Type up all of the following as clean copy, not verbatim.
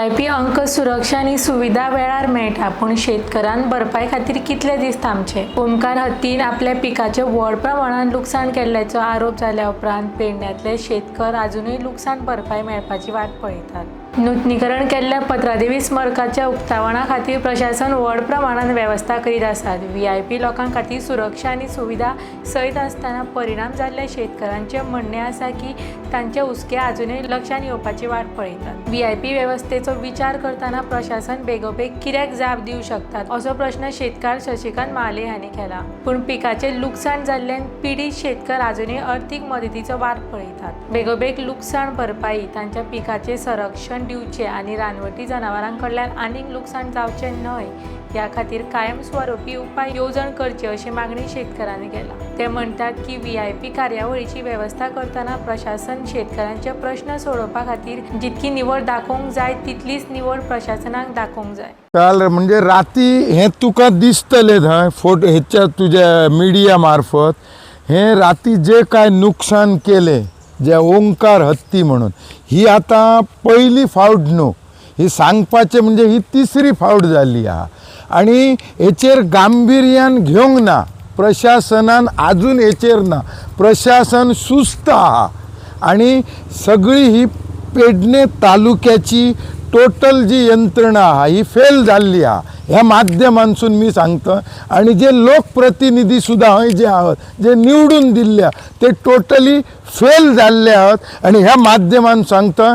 VIP अंक सुरक्षा आनी सुविधा वेळार मेळटा, पूण शेतकारान भरपाय खातीर कितले दीस थांबचे? ओमकार हत्तीन आपल्या पिकाचें व्हड प्रमाणांत लुकसाण केल्ल्याचो आरोप जाल्या उपरांत पेडण्यांतले शेतकार आजुनूय लुकसाण भरपाय मेळपाची वाट पळयतात. नुतनीकरण केल्ल्या पत्रादेवी स्मारकाच्या उक्तावणा खातीर प्रशासन व्हड प्रमाणांत वेवस्था करीत आसात. व्हीआयपी लोकां खातीर सुरक्षा आनी सुविधा सयत आसतना परिणाम जाल्ल्या शेतकारांचें म्हणणें आसा की तांचे हुस्के आजुनूय लक्षांत येवपाची वाट पळयतात. व्हीआयपी वेवस्थेचो विचार करतना प्रशासन बेगोबेग कित्याक जाप दिवंक शकतात, असो प्रश्न शेतकार शशिकांत महाले हांणी केला. पूण पिकाचें लुकसाण जाल्ल्यान पिडीत शेतकार आजुनूय अर्थीक मदतीचो वाट पळयतात. बेगोबेग लुकसाण भरपाई, तांच्या पिकाचें संरक्षण दिवचें आनी रानवटी जनावरां कडल्यान आनीक लुकसाण जावचें न्हय ह्या खातीर कायमस्वरुपी उपाय येवजण करची, अशी मागणी शेतकारांनी केला. ते म्हणटात की व्हीआयपी कार्यावळीची वेवस्था करतना प्रशासन शेतकारांचे प्रश्न सोडोवपा खातीर जितकी निवड दाखोवंक जाय, तितलीच निवड प्रशासनाक दाखोवंक जाय. काल म्हणजे राती हें तुका दिसतलें थंय फोटो हेच्या तुज्या मिडिया मार्फत. हें राती जे काय नुकसान केलें जे ओंकार हत्ती म्हणून, ही आतां पयली फावट न्हू, ही सांगपाचें म्हणजे ही तिसरी फावट जाल्ली आहा आनी हेचेर गांभिर्यान घेवंक ना प्रशासनान आजून. हेचेर ना, प्रशासन सुस्त आहा आनी सगळी ही पेडणे तालुक्याची टोटल जी यंत्रणा आहा ही फेल जाल्ली आहा, ह्या माध्यमांसून मी सांगता. आणि जे लोकप्रतिनिधी सुद्दां हय जे आहात, जे निवडून दिल्ले आहा, ते टोटली फेल जाल्ले आहात. आणि ह्या माध्यमान सांगता,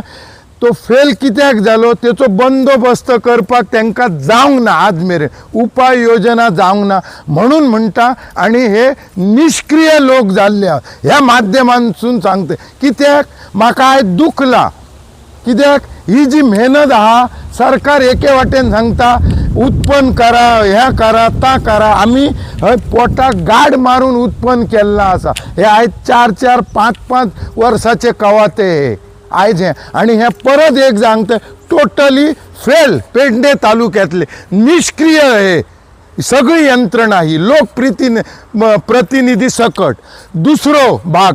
तो फेल कित्याक जालो तेचो बंदोबस्त करपाक तांकां जावंक ना, आज मेरेन उपाय योजना जावंक ना म्हणून म्हणटा. आणि हे निष्क्रिय लोक जाल्ले आहा, ह्या माध्यमांतसून सांगता. कित्याक म्हाका आयज दुखला, कित्याक ही जी मेहनत आहा, सरकार एके वाटेन सांगता उत्पन्न करा, ह्या करा, ता करा. आमी हय पोटाक गाड मारून उत्पन्न केल्लां आसा. हे आयज चार चार पांच पांच वर्साचे कवाथे हे आयज हे. आनी हे परत एक सांगता, टोटली फेल, पेडणे तालुक्यातले निष्क्रिय हे सगळी यंत्रणा ही लोकप्रिती प्रतिनिधी सकट. दुसरो भाग,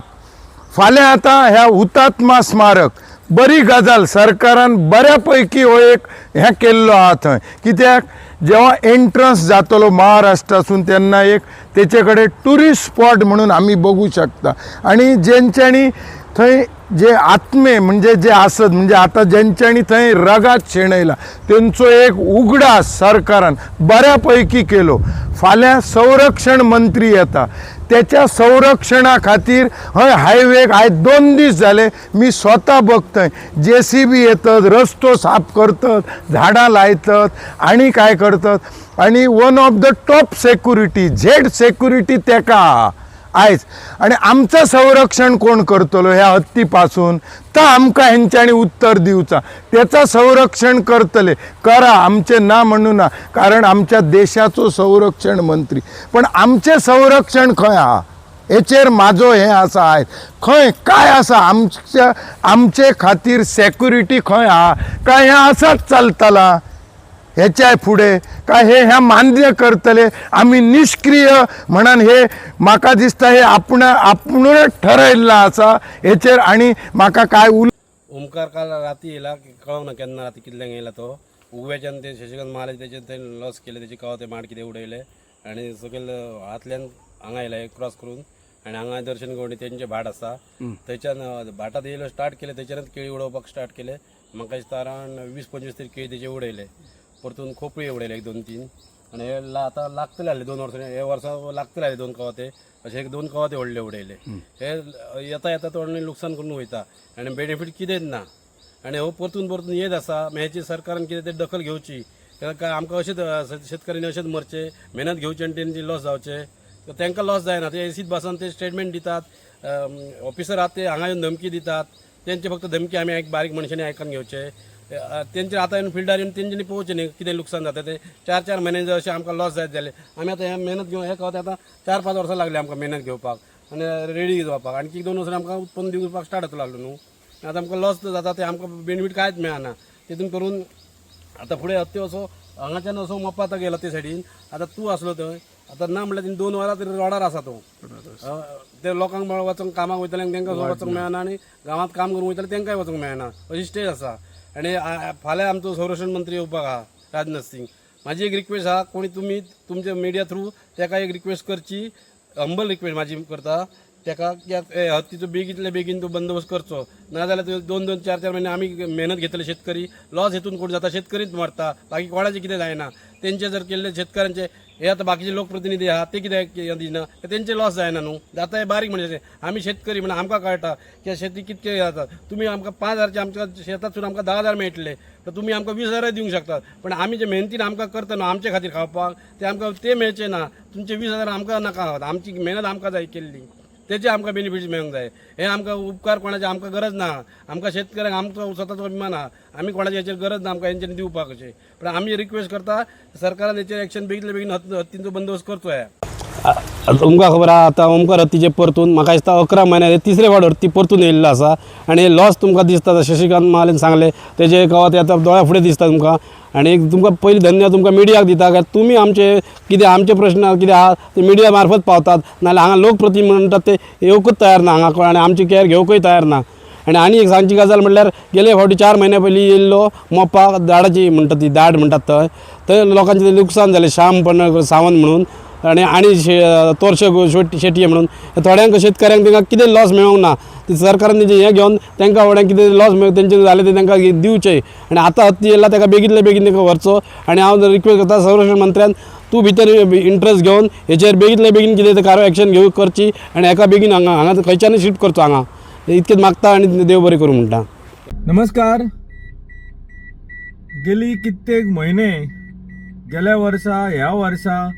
फाल्यां आतां ह्या हुतात्मा स्मारक बरी गजाल, सरकारान बऱ्या पैकी हो एक हें केल्लो आहा थंय. कित्याक जेव्हा एंट्रन्स जातलो महाराष्ट्रासून तेन्ना एक तेचे कडेन ट्युरिस्ट स्पॉट म्हणून आमी बघू शकता. आनी जेंच्यांनी थंय जे आत्मे म्हणजे जे आसत, म्हणजे आतां जेंच्यांनी थंय रगात शेणयला, तेंचो एक उगडास सरकारान बऱ्या पैकी केलो. फाल्यां संरक्षण मंत्री येता, त्याच्या संरक्षणा खातीर हय हायवेक आयज 2 दीस जाले मी स्वता बघतय, जेसीबी येतात, रस्तो साफ करतात, झाडां लायतात आणि काय करतात. आणि one of the top security, Z security तेका आहा आयज. आणि आमचं संरक्षण कोण करतलो ह्या हत्तीपासून, तर आमकां हेंच्यांनी उत्तर दिवचा. त्याचा संरक्षण करतले, करा, आमचे ना म्हणू ना, कारण आमच्या देशाचो संरक्षण मंत्री. पण आमचें संरक्षण खंय आहा, हेचेर म्हाजो हें आसा. आयज खंय काय आसा आमच्या, आमचे खातीर सेक्युरिटी खंय आहा? काय हें आसाच चलतलां हेच्या फुडें? काय हे ह्या मान्य करतले आमी निष्क्रिय म्हणून? हे म्हाका दिसता हे आपण आपणूच ठरयल्लां आसा हेचेर. आनी म्हाका काय उल ओमकार काल राती येयला, कळोंक ना केन्ना राती कितल्यांक येयला तो. उगव्याच्यान ते शशिकांत महाले तेचे ते लॉस केले, तेचे कवाथे माड कितें उडयले आनी सकयल हातल्यान हांगा येयला क्रॉस करून आनी हांगा दर्शन गवंडी तेंचे भाट आसा, थंयच्यान भाटात येयलो, स्टार्ट केले, थंयच्यानच केळी उडोवपाक स्टार्ट केले. म्हाका दिसता अरावंड 20-25 तरी केळी तेचे उडयले. परतून खोपळी उडयले एक दोन तीन. आनी हे आतां लागतले आसले 2 वर्सां, हे वर्सा लागतले आसले दोन कवाथे, अशे एक दोन कवाथे व्हडले उडयले. हे येता येता तो लुकसाण करून वयता आनी बेनिफीट कितेंच ना. आनी हो परतून परतून येत आसा. मागीर हेची सरकारान कितें ते दखल घेवची. काय आमकां अशेंच शेतकऱ्यांनी अशेंच मरचें, मेहनत घेवची आनी तेंची लॉस जावचें? तांकां लॉस जायना, ते एसीत बसून ते स्टेटमेंट दितात. ऑफिसर आहात ते हांगा येवन धमकी दितात. तेंचे फक्त धमकी आमी एक बारीक मनशांनी आयकून घेवचे. तेंचे आतां येवन फिल्डार येवन तेंच्यांनी पळोवचें न्ही कितें लुकसाण जाता तें. चार चार म्हयने जर अशें आमकां लॉस जायत जालें, आमी आतां हें मेहनत घेवन हें कळता, आतां 4-5 वर्सां लागली आमकां मेहनत घेवपाक आनी रेडी जावपाक. आणखी 2 वर्सां आमकां उत्पन्न दिवपाक स्टार्ट जातलो आसलो न्हू. आतां आमकां लॉस जाता, ते आमकां बेनिफीट कांयच मेळना. तितून करून आतां फुडें हत्ती असो हांगाच्यान असो मोपा आतां गेलो ते सायडीन. आतां तूं आसलो थंय, आतां ना म्हणल्यार तेणी 2 वरां तरी रोडार आसा तो. ते लोकांक वचोंक, कामाक वयतल्यांक तांकां वचोंक मेळना आनी गांवांत काम करूंक वयतले तांकांय वचोंक मेळना, अशी स्टेज आसा. आनी फाल्यां आमचो संरक्षण मंत्री येवपाक आहा राजनाथ सिंग. म्हाजी एक रिक्वेस्ट आहा, कोणी तुमी तुमच्या मिडिया थ्रू ताका एक रिक्वेस्ट करची, हंबल रिक्वेस्ट म्हाजी करता ताका की हत्तीचो बेगींतले बेगीन तो बंदोबस्त करचो, नाजाल्यार त्यो 2 2 4 4 म्हयने आमी मेहनत घेतले शेतकरी लॉस हेतून कोण जाता, शेतकरीच मरता, बाकी कोणाचें कितें जायना. तेंचे जर केल्ले शेतकऱ्यांचे हे आतां बाकीचे लोकप्रतिनिधी आहा ते कित्याक दिना, तेंचे लॉस जायना न्हू, जाता हे बारीक म्हणजे आमी शेतकरी म्हणून आमकां कळटा की शेती कितके जाता. तुमी आमकां 5,000 आमच्या शेतांतसून आमकां 10,000 मेळटले तर तुमी आमकां 20,000 दिवंक शकतात, पण आमी जे मेहनतीन आमकां करता न्हू आमचे खातीर खावपाक ते आमकां ते मेळचे ना. तुमचे 20,000 आमकां नाका, आमची मेहनत आमकां जाय केल्ली, तेजे आमकां बेनिफिट्स मेळूंक जाय. हे आमकां उपकार कोणाचे आमकां गरज ना, आमकां शेतकऱ्यांक आमचो स्वताचो अभिमान आहा, आमी कोणाचे हेचेर गरज ना आमकां हेंच्यांनी दिवपाक अशें. पण आमी रिक्वेस्ट करता सरकारान हेचेर एक्शन बेगीन बेगीन हत्तींचो बंदोबस्त करचो. हे तुमकां खबर आहा आतां ओमकार हत्तीचे परतून म्हाका दिसता 11 म्हयन्यार तिसरे फावट हत्ती परतून येयल्लो आसा आनी लॉस तुमकां दिसता. शशिकांत महालेन सांगलें तेजे कवा ते आतां दोळ्या फुडें दिसता तुमकां. आनी एक तुमकां पयलीं धन्यवाद तुमकां मिडियाक दिता, कारण तुमी आमचे कितें आमचे प्रश्न कितें आहा ते मिडिया मार्फत पावतात, नाजाल्यार हांगा लोकप्रतिनिधी म्हणटात ते येवकूच तयार ना हांगा आनी आमची केअर घेवकूय तयार ना. आनी आनी एक सांगची गजाल म्हणल्यार गेले फावटी 4 म्हयन्या पयलीं येयल्लो मोपा दाडाची म्हणटा ती दाड म्हणटात थंय, थंय लोकांचें तें लुकसाण जालें, श्याम पर्ण सावंत म्हणून आनी आनी तोरशे शेटये म्हणून थोड्यांक शेतकऱ्यांक तांकां कितें लॉस मेळोंक ना, ती सरकारान तेजें हें घेवन तांकां थोड्यांक कितें लॉस तेंचे जालें तें तांकां दिवचें. आनी आतां हत्ती येयला ताका बेगींतले बेगीन ताका व्हरचो. आनी हांव रिक्वेस्ट करता संरक्षण मंत्र्यान तूं भितर इंट्रस्ट घेवन हेचेर बेगींतले बेगीन कितें तें कारवाय एक्शन घेवन करची आनी हेका बेगीन हांगा हांगा खंयच्यानूय शिफ्ट करचो हांगा, इतकेंच मागता आनी देव बरें करूं म्हणटा. नमस्कार. गेली कित्येक म्हयने गेल्या वर्सा ह्या वर्सा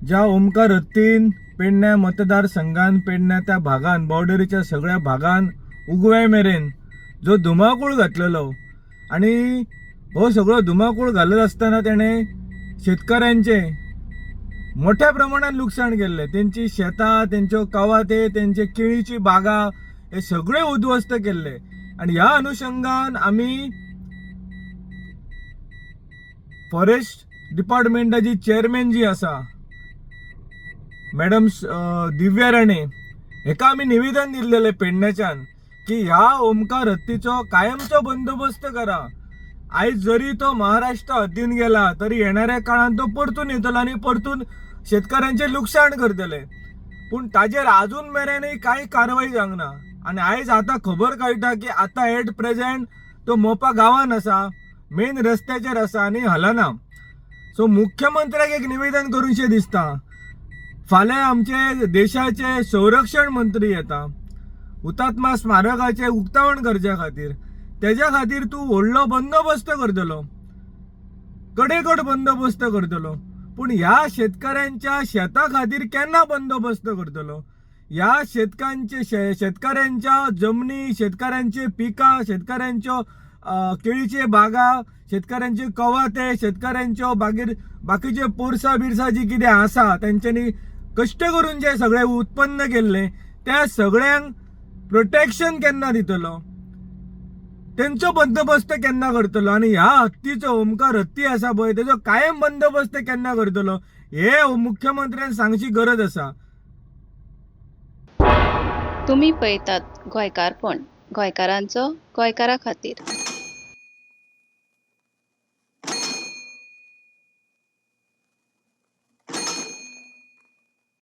ज्या ओमकार हत्तीन पेडण्या मतदारसंघान पेडण्या त्या भागान बॉर्डरीच्या सगळ्या भागान उगवे मेरेन जो धुमाकूळ घातलेलो आनी हो सगळो धुमाकूळ घालत आसतना तेणें शेतकऱ्यांचें मोठ्या प्रमाणात लुकसाण केल्लें. तेंची शेतां, तेंच्यो कवाथे, तेंचे केळीची बागा हे सगळे उद्ध्वस्त केल्ले. आनी ह्या अनुशंगान आमी फॉरेस्ट डिपार्टमेंटाची चेअरमॅन जी आसा मॅडम दिव्या राणे हेका आमी निवेदन दिल्लेलें पेडण्याच्यान की ह्या ओमकार हत्तीचो कायमचो बंदोबस्त करा. आयज जरी तो महाराष्ट्र हद्दीन गेला तरी येणाऱ्या काळान तो परतून येतलो आनी परतून शेतकऱ्यांचें लुकसाण करतले. पूण ताजेर आजून मेरेनय कांय कारवाय जावंक ना. आनी आयज आतां खबर कळटा की आतां एट प्रेझेंट तो मोपा गांवान आसा, मेन रस्त्याचेर आसा आनी हलना. सो मुख्यमंत्र्याक एक निवेदन करूंशें दिसता, फाल्यां आमचे देशाचे संरक्षण मंत्री येता हुतात्मा स्मारकाचें उक्तावण करच्या खातीर, तेज्या खातीर तूं व्हडलो बंदोबस्त करतलो, कडेकड बंदोबस्त करतलो, पूण ह्या शेतकऱ्यांच्या शेता खातीर केन्ना बंदोबस्त करतलो? ह्या शेतकांचे शेतकऱ्यांच्या जमनी, शेतकऱ्यांचे पिकां, शेतकऱ्यांच्यो केळीचे बागा, शेतकऱ्यांचे कवाथे, शेतकऱ्यांच्यो मागीर बाकीचे पोरसां बिरसां जी कितें आसा तेंच्यांनी कश्ट करून जे सगळें उत्पन्न केल्लें त्या सगळ्यांक प्रोटेक्शन केन्ना दितलो? तेंचो बंदोबस्त केन्ना करतलो? आनी ह्या हत्तीचो ओमकार हत्ती आसा पळय तेजो कायम बंदोबस्त केन्ना करतलो हे मुख्यमंत्र्यान सांगची गरज आसा. तुमी पळयतात गोंयकारपण, गोंयकारांचो गोंयकारा खातीर.